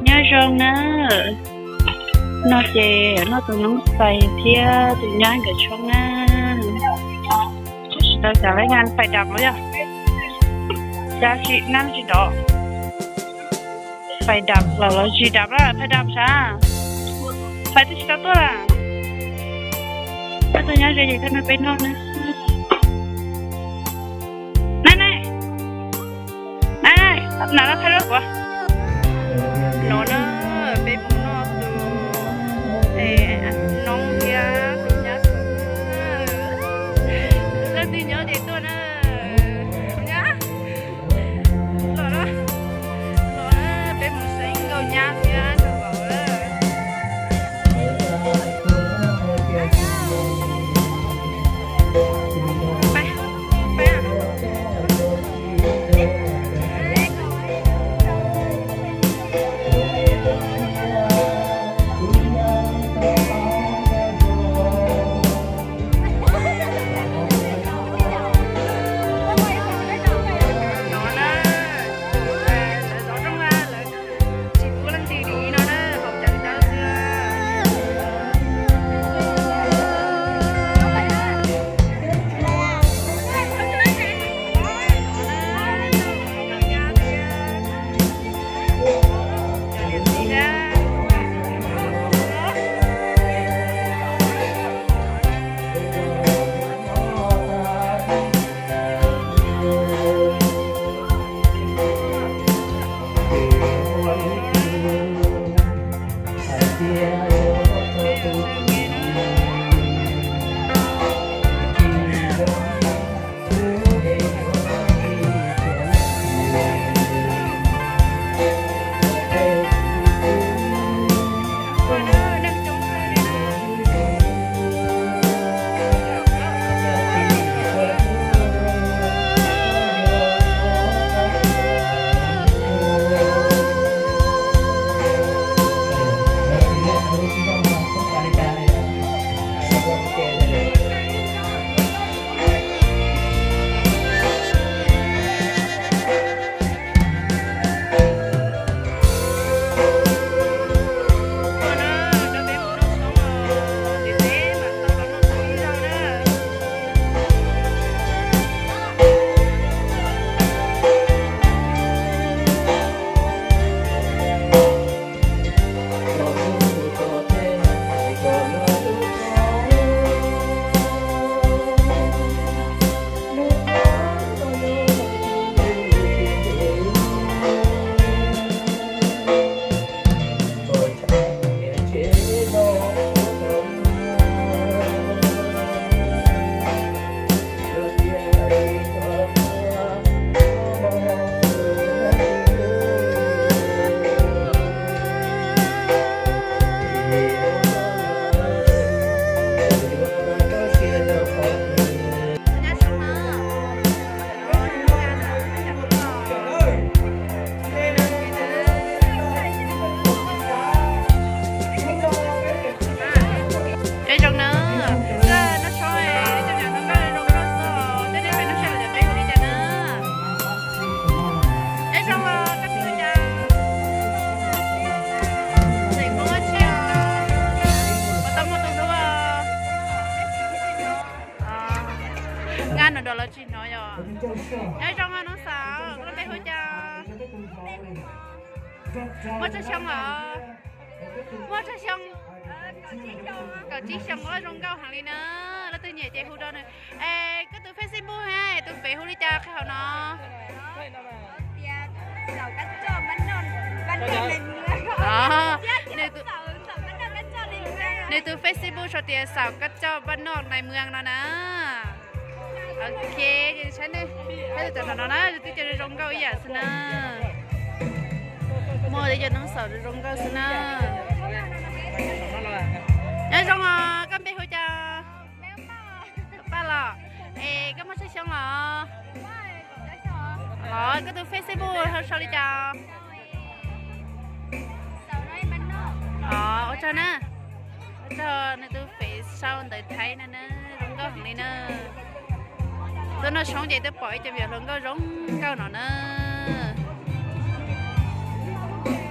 Nyob zoo na, no ces noj tus noob xais thiab tus nyab nkawd tshoob na. Tsis tau xav lawm, fais dam los yog, cas tsis nab tsis dov. Fais dam los los tsis dam, fais dam sav, fais twb tsis tau tuaj lawm. Tab tus nyab ze ces thiaj nrog peb noj na. Nai nai, nai nai, nam los thaij lub kuv. No na, peb mus noj tus noob thiab tus nyab tshoob. Leej twg nyob ces tuaj na. Nyab, los na, los na, peb mus saib nkauj nyab thiab nraug vauv na. Peb zoo na, koj noj tshoob, coj niam ntxawm nkauj zoo nkauj xwb, tej nej pem noj tshoob los cov peb hu li cas na? Peb zoo os, koj hu li cas? Xeem Hmoob dab tsi os? Puas tau muaj tus hlub os? Nqa no nrog los tsis hnov yom. Nyob zoo os noob xav, koj peb hu cas? Muaj tsawg xyoo lawm? Muaj tsawg xyoo? Kaum tsib xyoo, zoo nkauj heev li na. Leej twg nyiam ces hu rau nws. Es koj tus Facebook, tus fev hu li cas qhia hauv no? Nws tus Facebook sau tias Xaum Kab Coj Npab Noj Nais Muas no na. Ok, saib nej, saib tus cov no na, twb cov zoo nkauj ib yam xwb na. Muaj cov noob xaum zoo nkauj xwb na. Nyob zoo os, koj npe hu cas? Paj los. Es koj muaj tsawg xyoo los? Os, koj tus Facebook sau li cas? Os, ua tsaug na. Ua tsaug, nws tus fev sau ntawv Thaib no na, zoo nkauj heev li na. Tuaj noj tshoob ces twb pom ib co me nyuam hluas nkauj zoo nkauj no na.